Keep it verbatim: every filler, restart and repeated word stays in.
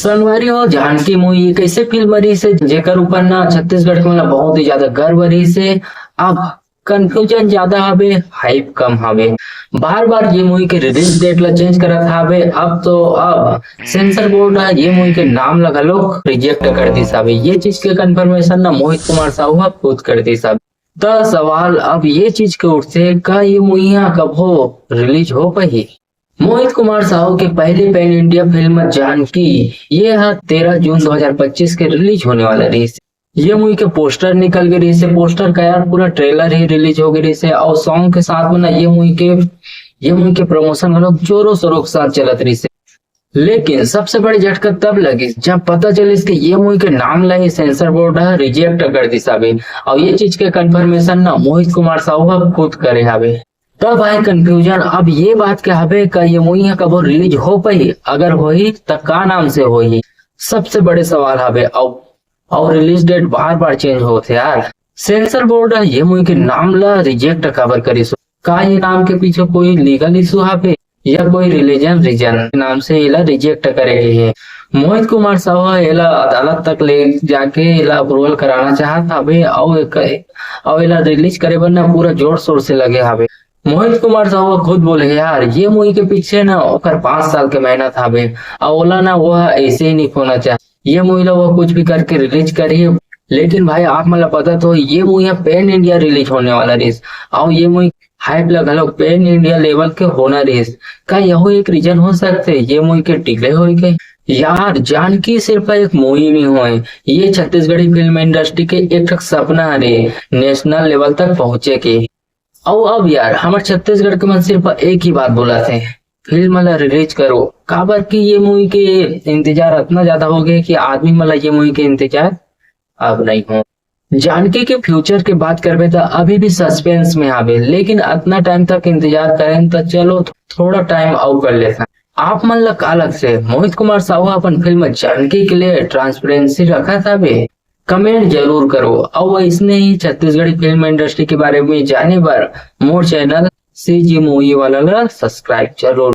संगवारी हो, जानकी मूवी एक ऐसे फिल्म रहिस हे, जेकर ऊपर ना छत्तीसगढ़ के मन ला बहुत ही ज्यादा गर्व रहिस हे। अब कन्फ्यूजन ज्यादा हवे, हाइप कम हवे। बार बार ये मूवी के रिलीज डेट ला चेंज करत हवे। अब तो अब सेंसर बोर्ड ह ये मूवी के नाम ला घलोक रिजेक्ट कर दिस हवे। ये चीज के कन्फर्मेशन ना मोहित कुमार साहू ह खुद कर दिस हवे। त सवाल अब ये चीज के उठथे, का ये मूवी ह कभो रिलीज हो पाही? मोहित कुमार साहू के पहली पैन इंडिया फिल्म जानकी, ये ह तेरह जून दो हज़ार पच्चीस के रिलीज होने वाला रहिस। ये मूवी के पोस्टर निकल गे रहिस हे। पोस्टर का यार पूरा ट्रेलर ही रिलीज हो गे रहिस हे और सॉन्ग के साथ में ना ये मूवी के ये मूवी के प्रमोशन घलोक जोरों शोरों के साथ चलत रहिस हे। लेकिन सबसे बड़े झटका तब लगिस जब पता चलिस कि ये मूवी के नाम ला ही सेंसर बोर्ड ह रिजेक्ट कर दिस हवे। और ये चीज के कन्फर्मेशन ना मोहित कुमार साहू ह खुद करे हवे। तब आए कन्फ्यूजन अब ये बात के हवे, का ये मूवी ह कभो रिलीज हो पाही? अगर होही त का नाम से होही? सबसे बड़े सवाल हवे। और और रिलीज डेट बार बार चेंज होथे यार। सेंसर बोर्ड ह ये मूवी के नाम ला रिजेक्ट काबर करिस? का ये नाम के पीछे कोई लीगल इशू हवे या कोई रिलीजन रीजन नाम से एला रिजेक्ट करे गे हे? मोहित कुमार साहू ह एला अदालत तक ले जाके एला अप्रूवल कराना चाहत हवे और एक, और एला रिलीज करे बर ना पूरा जोर शोर से लगे हवे। मोहित कुमार साहू ह खुद बोले हे, यार, ये मूवी के पीछे ना ओकर पाँच साल के मेहनत हवे और ओला ना वो ऐसे ही नहीं खोना चाहे। ये मूवी ला वो कुछ भी करके रिलीज करिए। लेकिन भाई, आप मन ला पता तो ये मूवी ह पैन इंडिया रिलीज होने वाला रहिस और ये मूवी हाइप ला घलोक पैन इंडिया लेवल के होना रहिस। का यहो एक रीजन हो सकथे ये मूवी के डिले होए के? यार, जानकी सिर्फ एक मूवी नहीं होए, ये छत्तीसगढ़ी फिल्म इंडस्ट्री के एक ठक सपना हरे नेशनल लेवल तक पहुंचे के। अउ अब यार, हमर छत्तीसगढ़ के मन सिर्फ एक ही बात बोलत हे, फिल्म ला रिलीज करो, काबर कि ये मूवी के इंतजार अतना ज्यादा हो गए कि आदमी मन ला ये मूवी के इंतजार अब नहीं हो। जानकी के फ्यूचर के बात करबे त अभी भी सस्पेंस में आवे, लेकिन अतना टाइम तक इंतजार करें त चलो थोड़ा टाइम अउ कर लेथन। आप मन ला का लगथे, मोहित कुमार साहू अपन फिल्म जानकी के लिए ट्रांसपेरेंसी रखत हवे? कमेंट जरूर करो। अउ अइसने ही छत्तीसगढ़ी फिल्म इंडस्ट्री के बारे में जाने बर मोर चैनल सीजी मूवी वाला ला सब्सक्राइब जरूर